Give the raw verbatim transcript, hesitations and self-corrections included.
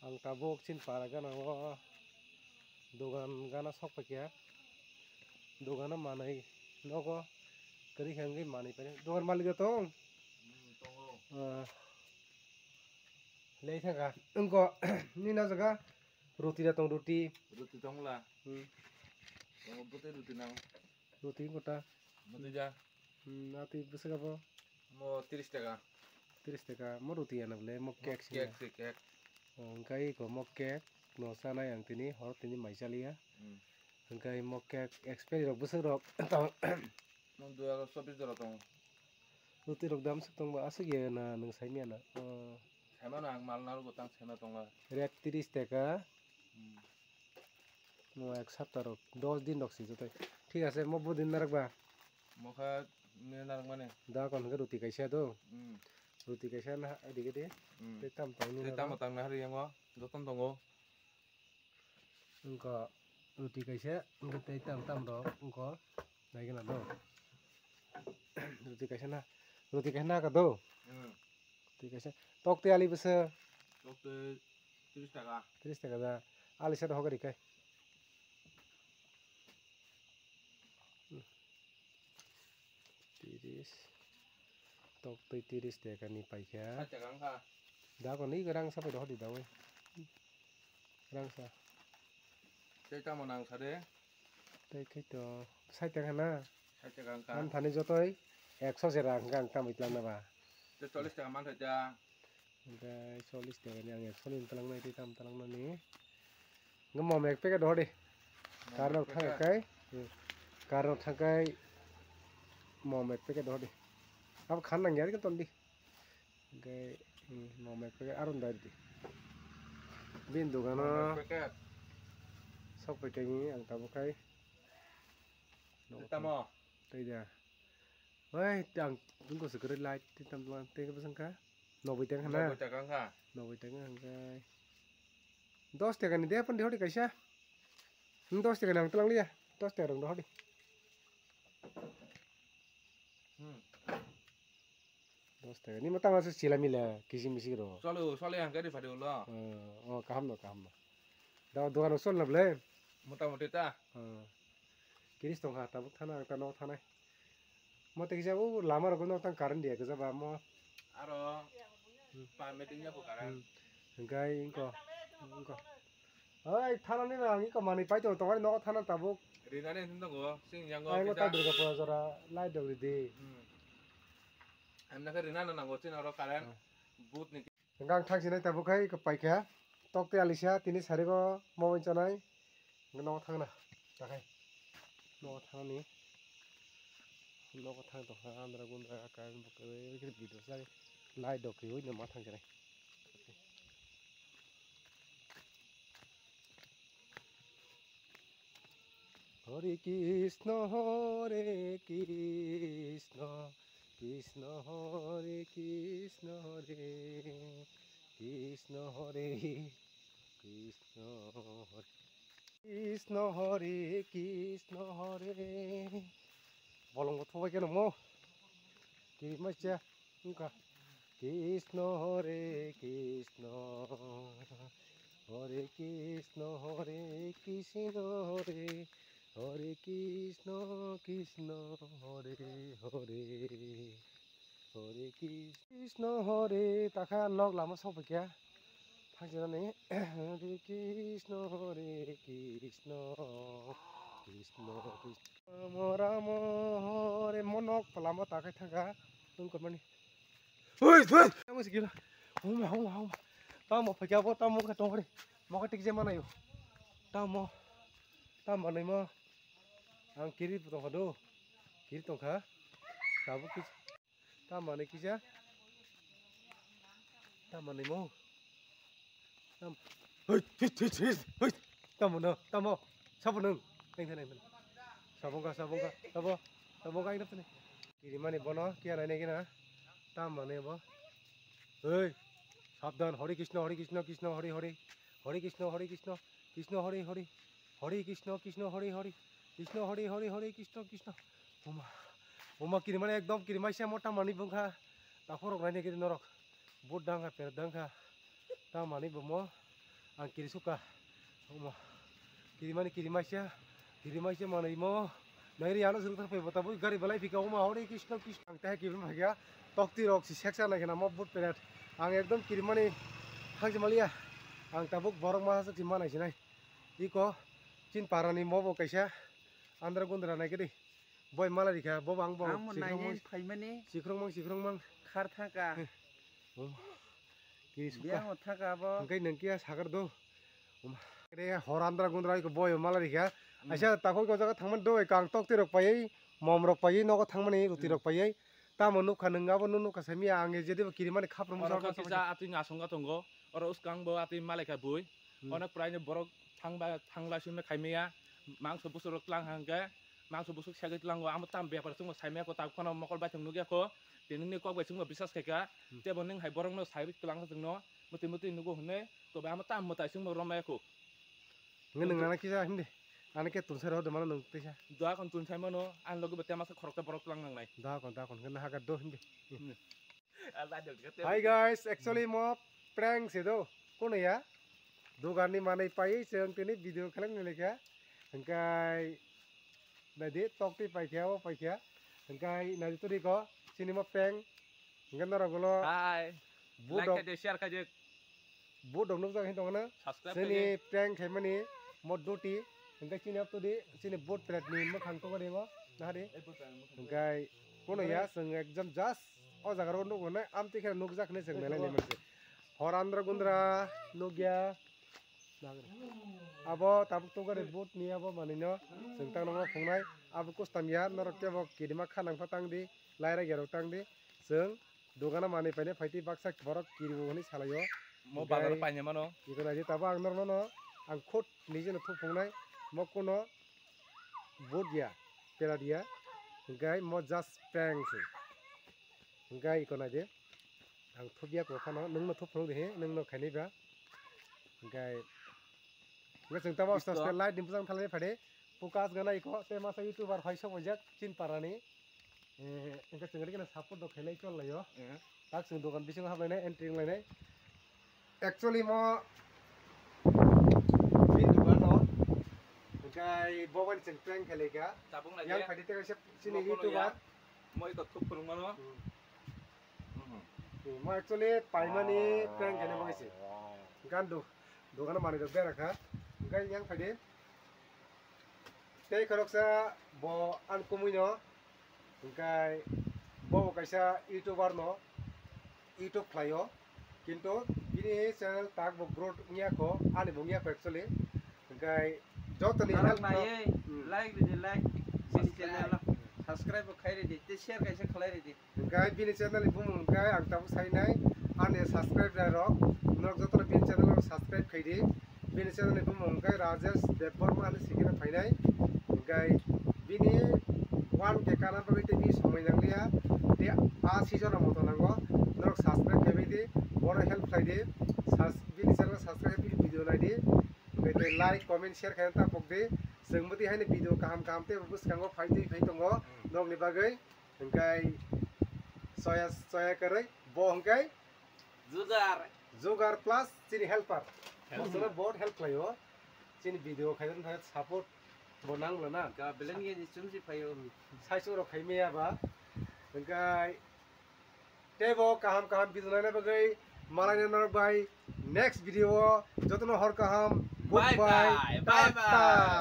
Ang tabuk chini para gana o dogan gana sok paikha. Dogano manwi nogo kwrwi khe wngwi manwi painai. Dogan malik da tong? Hmm, tongo. Ah. Lei thangkha. Wngkha nini o jaga roti da tong, roti. Roti tongla. Hmm. Tongo, bwtwi roti nang. Roti wngkha ta. Bwtwi da. Hmm, atwi bwswk abo? Mo tris taka. Tris taka. Mo roti ya na bole, mo cake si na. Cake si, cake. Oh, wngkha iko mo cake no chanai ang tini, hor tini mai chaliya. Hmm. Hwnkhe mo cake expiry rok bwswk rok tong. Mo dua rok chobbish jora tong. Roti rok dam swk tong ba, aswk ya na nwng sai manya na? Oh. Sai mano ang mal narwgo tang sai ma tongo. Rate tris taka. Hmm. Mo ek sapta rok, dos din rok si joto. Thik ase, mo bo din narak ba? Mo kha ne narak mane. Da kon hwnkhe roti kaisa do. Hmm. Roti kaisa na adi gede. Hmm. Tei tam tang ni. Tei tamo tang na hari yango. Joton tongo. Wngkha roti kaisa, wngkha tei tam tam rok wngkha naigena do. Roti kaisa na, roti kaisa na ka do. Hmm. Roti kaisa. Tok tei ali bwswk? Tok tei tris taka. Tris taka da. Ali sa da hokari kai. Tiris. Tok tei tiris taka ni paikha. Sait taka wngkha. Da ko ni rang sa pai dohor di da oi. Rang sa. Tei tamo nang sa de? Tei khai to sait taka na. Sait taka wngkha. Ang thani jotoi ekso se rang hwnkha ang tamwi tlang na ba. Tei chollis taka man thai ta. Hwnkhe chollis taka ni ang ekso ni tlang nai tei tam tlang nani. Hwnkhe mom ek packet dohor di. Mom ek packet. Karno thang kai. Hmm. Karno thang kai mom ek packet dohor di. Abo khan nang ya ton di. Hwnkhe, hmm, mom ek packet aron dai di. Bin dogano. Mom ek packet. Sok pai kai ang tabuk khai. Tamo. Tei da. Oi, ang tungko se kwrwi light tei tam tlang tei bwswng kha. Noboi taka na? Noboi taka wngkha. Noboi taka hwnkhe. Dos taka ni de pon de hori kaisa. Hmm, dos taka ni ang tlang liya. Dos taka rong do hori. Hmm. Dos taka ni ma tang ase sila mila kisi misi ro. Cholo, cholo ang gari phadi ulo. Oh, oh, kaham no, kaham no. Da dogan chol na ble. Mota moti ta. Oh. Kiris tong kha tabuk thana ang ta no thanai. Mo tei kisa o lama rogo no tang current dia kisa ba mo. Aro. Hmm. Pa meeting ya ko current. Hmm. Hwnkhe ingko, ingko. Oi, thana ni na, ingko manwi pai tongo, tongmani nogo thana tabuk. Rinani hinwi tongo, sini yango. Ai, ingko kisa. Ta Durga Pura jora light dog ridi. Hmm. Amna khe rinani nango, sini oro current. Hmm. Boot ni. Hwnkhe ang thang sinai tabuk khai, iko paikha. Tok tei alisa, tini sarigo, mo bai chanai. Nogo thangna, takhai. Nogo thangni. Nogo thang tongkha, andra gundra, current bo kwrwi, video sai. Light dok kwrwi, no ma thang khe. Hare Krishna, Hare Krishna, Krishna Hare Krishna, Hare Krishna, Hare Krishna, Hare Krishna, Hare Krishna, Hare. Bolong bo thobai khe nangmo. Kiri macha wngkha. Krishna Hare Krishna, Hare Krishna, Hare Krishna, Hare Hare Krishna, Krishna Hare Hare, Hare Krishna, Hare. Takha nok lama sokphaikha. Thangsinani Hare Krishna, Hare Krishna, Krishna Krishna. Ramo Ramo Hare, mo nok lama takhai thangkha. Tong kormani. Oi, oi. Tamo sikila. Homa, homa, homa. Tamo phaikha bo, tamo kha tong re. Mo kha tikje manayo. Tamo. Tamo nai mo. Ang kiri tongkha do. Kiri tongkha. Tabuk kis. Tamo ni kisa. Tamo ni mo. Tam. Hei, hei, hei, hei, hei. Tamo no, tamo. Sabo nung. Neng, neng, neng. Sabong ka, sabong ka, sabo. Sabong ka, inap tene. Kiri mani bono, kia nai, nai, kina. Tamo ni bo. Hei. Sabdan, Hare Krishna, Hare Krishna, Krishna Hare Hare. Hare Krishna, Hare Krishna, Krishna Hare Hare. Hare Krishna, Krishna Hare Hare. Krishna Hare Hare, Hare Krishna, Krishna. Oma. Oma kiri mani ekdom kiri maisa mo tamo ni bungkha. Taphorok nai, nai, kiri norok. Bot dangkha, per dangkha. Tamo ni bo mo. Ang kiri suka. Oma. Kiri mani kiri maisa. Kiri maisa manai mo. Nairi ano suru thang pebo tabuk gari balai phika oma hori Krishna Krishna. Ang teh kiri magia. Tokti rok si seksa nai kena mo but peret. Ang ekdom kiri mani thang si malia. Ang tabuk borok ma hasuk si manai sinai. Iko chin parani mo bo kaisa. Andra gundra nai kedi. Boi mala rikha bo bang bo. Ang mo sikrong naini mang phaimani. Sikrong mang sikrong mang. Khar thaka. Heh. Oh. Kiri suka. Biang o thaka bo. Hingkai nang kia sakar do. Oma. Kede hor andra gundra iko boi mala rikha. Hmm. Aisa takoi ko jaga thangman do kang tokti rok payai, mom rok payai, nogo thangmani ruti rok payai. Tamo nukha nung abo nung nukha samia ang jedi bo kiri mani khaprum. Oro sa ko kisa atwi ngasong ga tongo. Oro uskang bo atwi malaikha bui. Hmm. Onek prai ni borok thangba thangla sumna khaimaya. Mangso busur rok tlang hangke. Mangso busuk sagwi tlango, amo tam bepar chwngno saimaya ko, tabuk phano mokol bai chwng nukya ko, tini ni kok bai chwngno bisas khaika, hmm, tebo nwng hai borokno saiwi twlang chwngno, mwtwi mwtwi nugo hwnwi, tobe amo tam mwtai chwngno romaya ko. Nge nwng nana kisa hindi, ani ke tunsai rohor de mano nwng tisa. Doa kon tunsai mano, ani logi bo tema sa khoroksa borok tlang nangnai. Doa kon, doa kon, nge naha ga do hindi. Hmm. Hi guys, actually mo prank se do. Kono ya? Dogan ni manwi paiwi chwng tini video khlai ni lekha. Hingkai naidi tokti paikha o paikha. Hingkai naidi turi ko sini mo prank. Hingkai norok ulo. Hi. Like khai de, share khai de. But dok nukjak hin tongna. Subscribe chini khai de. Prank khaimani mo duty. Hingkai chini aptudi chini but pret ni mwkhang tongma ringo. Nahari. Hingkai kono ya chwng ekdom just o jaga ro nukgo na amtwi khe nukjak hinwi chwng belai ni manse. Hor andra gundra nukya. Abo tabuk tokgani but ni abo manwi no chwng tang nangma phungnai. Abo kustam ya norok kebo kirima kha nangpha tang di, laira gerok tang di. Chwng dogano manwi paina phaitwi baksa borok kiriwo hinwi salaio. Mo bazaro paina mano. Iko naidi tabuk ang norokno ang khud nijeno thup phungnai. Mo kuno but ya, pera dia. Hingkai mo just prank se. Hingkai iko naidi. Ang thupya ko phano, nwngno thup phunuk di he, nwngno khainai ba. Hingkai, hingkai chwng tamo aste aste light ni bwsang thalai phade. Focus gana iko, te masa YouTuber hai sok ojak, chin parani. Eh, hingkai chwng rikena support do khainai chol laio. Eh. Tak chwng dogan bisingo hap lainai, entry wng lainai. Actually mo bini dogan no. Hingkai bo bai chwng prank khailai kha. Tabuk lai yang de. Phaidi te kaisa chini YouTuber. Mo iko thup phunuk mano. Hmm. Hmm. Hmm, mo actually paimani prank khaina bagwi se. Gandu. Dogano manwi rok bera kha. Hingkai yang phaidi. Tei khoroksa bo ang kumui no. Hingkai bo bo kaisa YouTuber no. YouTube khlaio. Kintu bini channel tak bo growth wngya ko, ani bo wngya ko actually. Hingkai joto ni help no. Naiwi, hmm, like ridi, like. Chini channel no. Subscribe. Subscribe bo khai ridi. Tei share kaisa khlai ridi. Hingkai bini channel ni bumung hingkai ang tabuk sainai, ani subscribe rok, norok jotono bini channel no subscribe khaidi. Bini channel ni bumung hingkai Rajesh Debbarma hinwi sikhe phainai. Hingkai bini one K kana bagwi tei bini somoi nangliya. Tei a season o moto nango. Norok subscribe khaibai di, bono help khlaidi. Subs-, bini channel subscribe khe video naidi. Hingkai tei like, comment, share khaina ta pokdi. Chwng bwtwi haino video kaham kaham tei bwskango phai twi phai tongo. Hmm. Norokni bagwi. Hingkai soya, soya kwrwi bo hingkai Jugar. Jugar plus chini helper. Helper. Bo chwngno bohot help khlaio. Chini video khaijak thai support bo nang bwla na. Ka beleng ye ni chum si phaio. Sai chwng rok khai maya ba. Hingkai tei bo kaham kaham video naina bagwi malai na norok bai next video o jotono hor kaham. Bye bye, bye bye. Tata.